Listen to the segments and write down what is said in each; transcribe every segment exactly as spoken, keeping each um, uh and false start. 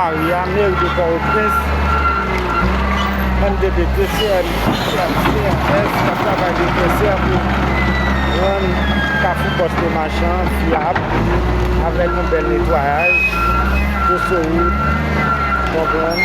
Meri a, meri de Pòtoprens, M D P T, C N, C R S, k ap travay de konsè pou rann Kafou Pòs de Machan fyab, avèk yon bèl netwayaj, twoso wout, konprann,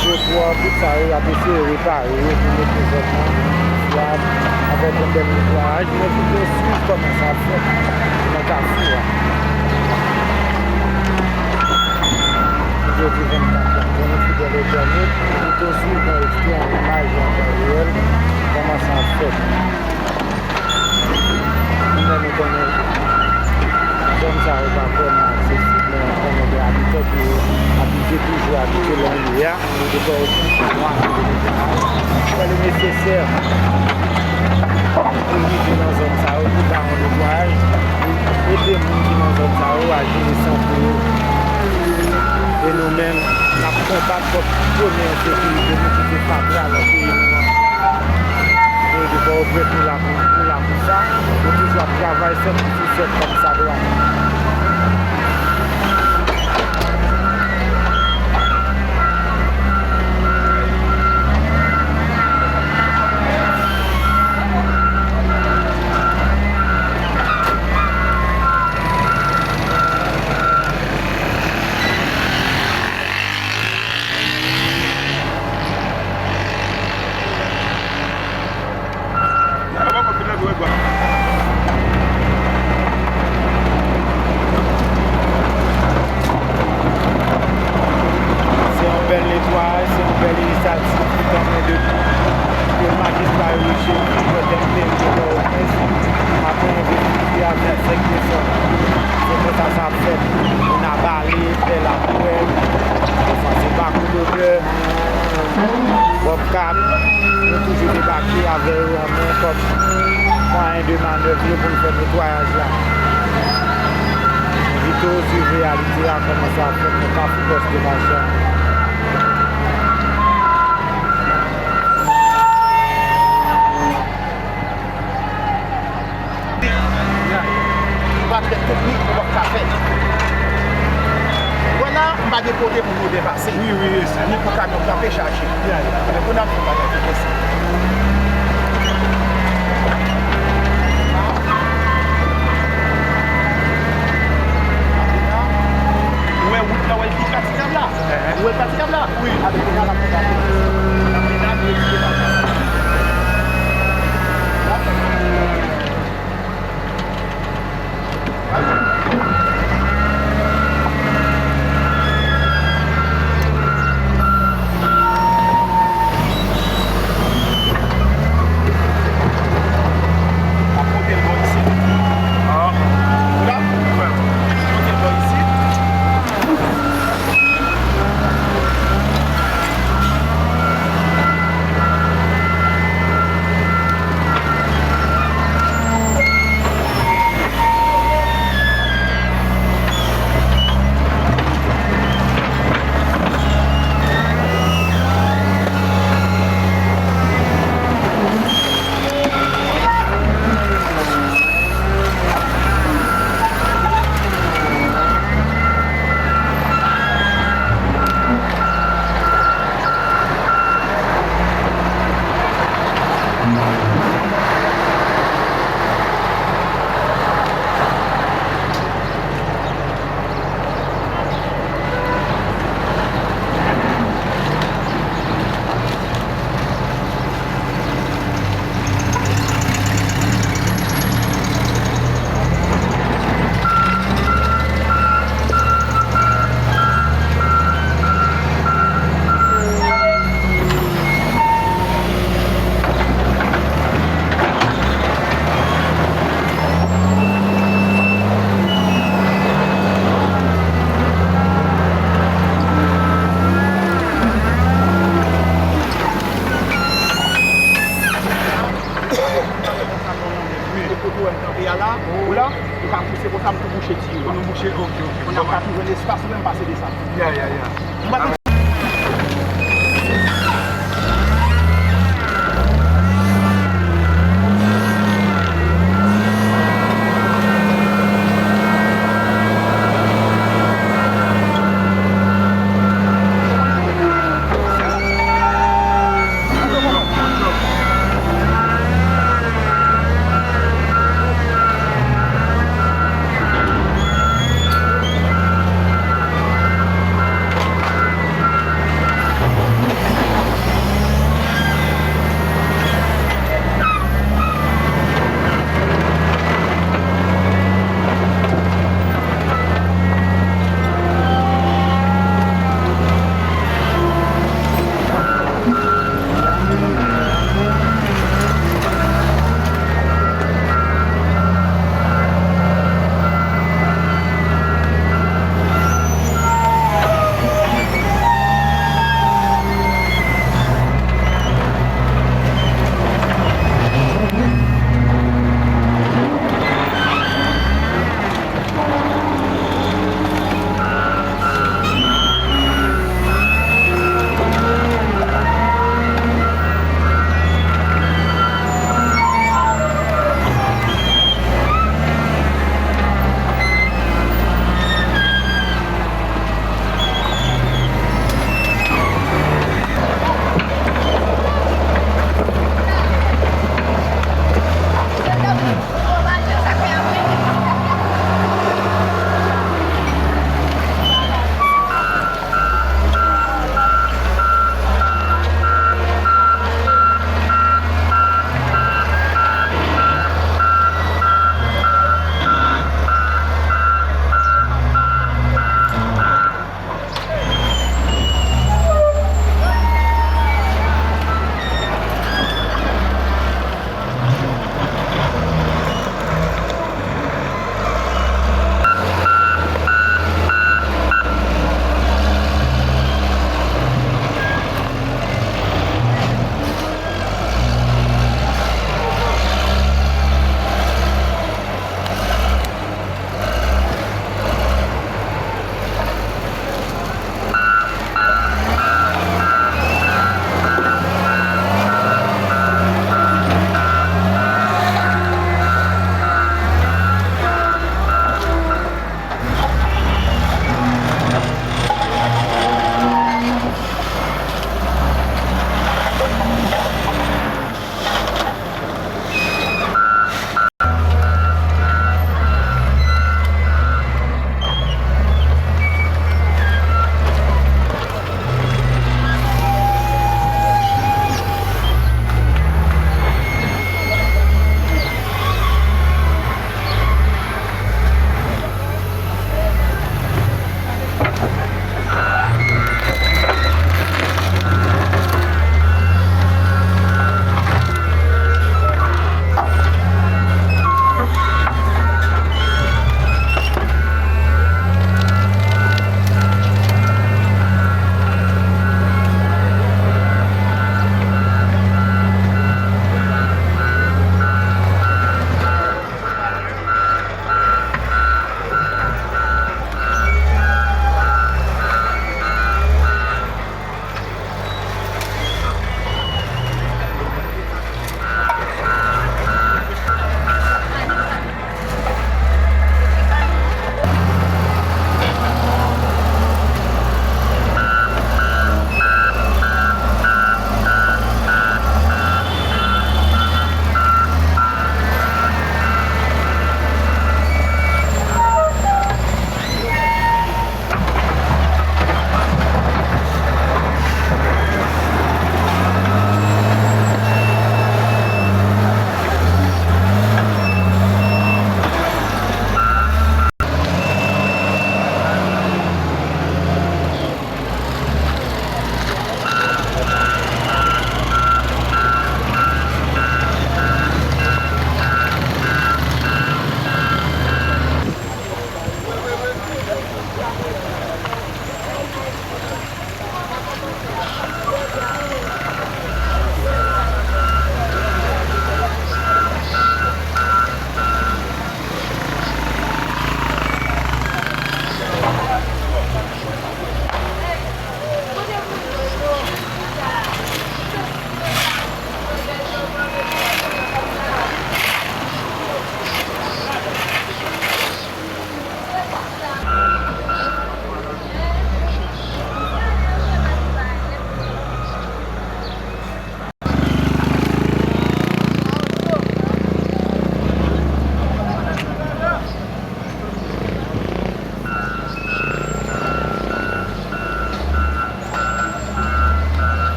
twotwa, tout sa yo, y ap eseye repare yo pou mete zòn nan fyab, avèk yon bèl netwayaj, men fouto swiv kòman sa ap fèt nan Kafou a. Jodi vennkat janvye, nou fidèl entènot, nou te swiv yon ekstrè an imaj e an tan reyèl kòman sa ap fèt. Men nou konnen zòn sa yo pa vrèman aksesib, men konnen gen abitan ki abitye toujou abite la yo ye a. Meri de Pòtoprens, mwa de Pòtoprens, fè le nesesè pou rive nan zòn sa yo, pou ba yon netwayaj, pou ede moun ki nan zòn sa yo a jere sante yo. E nou menm, n ap konbat kont premye ensekirite nou ki se fatra nan peyi nou an. Meri de Pòtoprens, nou la pou, nou la pou sa. Nou toujou ap travay sèt jou sou sèt kòm sa dwa. Se yon bèl netwayaj, se yon bèl inisyativ ki tanmen depi ke majistra yo rive nan tèt meri de Pòtoprens, maten an, vennsenk desanm. Se konsa sa ap fèt. Moun a bale, fè lapwèl, defanse bakou lodè. Bòb Kap, nou toujou debake avè yo an men kòm mwayen de manèv yo pou n fè netwayaj la. Envite w swiv reyalite a, kòman sa ap fèt nan Kafou Pòs de Machan. Ou pa fè teknik, ou p ap ka fè. Wè la, m pa gen kote pou lodè pase. Wi, wi, wi. Ni pou kamyon kanpe chaje. Ya, ya. Men pou n ap fè bagay ki posib. Ou wè wout la, wè l pi pratikab la. Ou wè l pratikab la? Wi. Alò, kounye a, n ap fè bagay. N ap fè bagay, nou evite bagay. Kote w wè m kanpe a la, ou la, ou ka pouse konsa, m tou bouche ti yo a. Pou nou bouche, ok, ok. Kounye a, m ka tou jwenn espas, ou menm pase desann. Ya, ya, ya. M pa